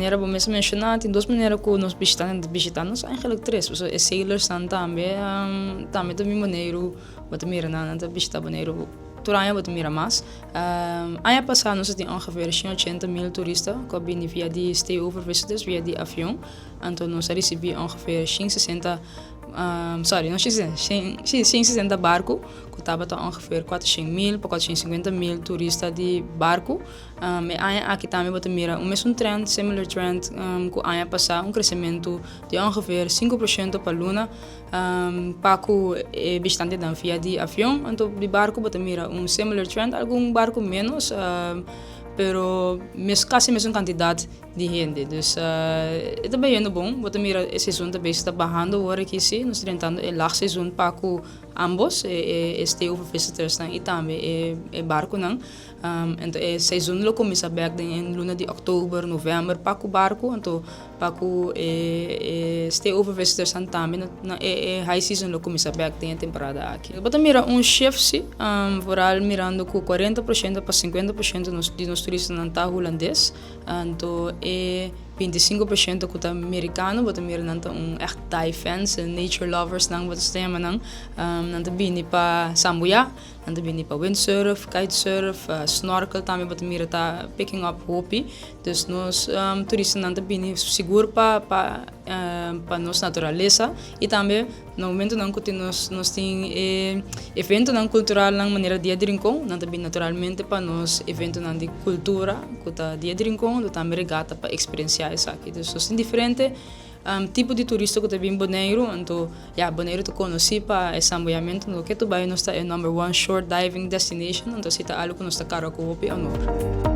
Manera bo mes a menshoná, tin dos manera ku nos bishitantenan ta bishitá nos, eigenlijk tres, pasobra e sailorsnan tambe tambe ta bin Boneiru, bo ta mira nan, nan ta bishitá Boneiru tur aña bo ta mira mas. Aña pasá nos a tin ongeveer shen ochenta mil turista ku a bini via di stay-over visitors, via di avion, anto nos a risibí ongeveer 160, sorry, no 160, si, 160 barku ku tabata ongeveer 400 mil pa 450 mil turista di barku. E aña aki tambe bo ta mira un mesun trend, similar trend ku aña pasá, un kresementu di ongeveer 5% pa luna pa ku e bishitantenan via di avion. Anto di barku bo ta mira un similar trend, algun barku ménos, pero mes kasi mesun kantidat di hende. Dus e ta bayendo bon, bo ta mira e seizoen ta bezig ta bahando awor aki si, nos ta drentando e laag seizoen pa ku ambos, e stay-over visitorsnan i tambe e barkunan. Anto e seizoen lo kuminsá bèk den e luna di òktober, novèmber pa ku barku, anto pa ku e stay-over visitorsnan tambe na e high season lo kuminsá bèk den e temporada aki. Bo ta mira un shift si, vooral mirando ku 40% pa 50% di nos turistanan ta hulandes, anto e 25% ku ta merikano, bo ta mira nan ta un ègt dive fans, nature lovers nan bo ta yama nan, nan ta bini pa sambuyá. Nan ta bini pa windsurf, kitesurf, snorkel tambe bo ta mira ta picking up hopi. Dus nos turistanan ta bini sigur pa nos naturalesa i tambe na momentonan ku tin nos nos tin e eventonan kulturalnan manera Dia di Rincon, nan ta bini naturalmente pa nos eventonan di kultura ku ta Dia di Rincon, tambe regata pa eksperensiá esaki. Dus nos tin diferente tipo di turista ku ta bin Boneiru. Anto ya, Boneiru ta konosí pa e sambuyamentu, anto ke tur bai nos ta e number one shore diving destination, anto esei ta algu ku nos ta karga ku hopi honor.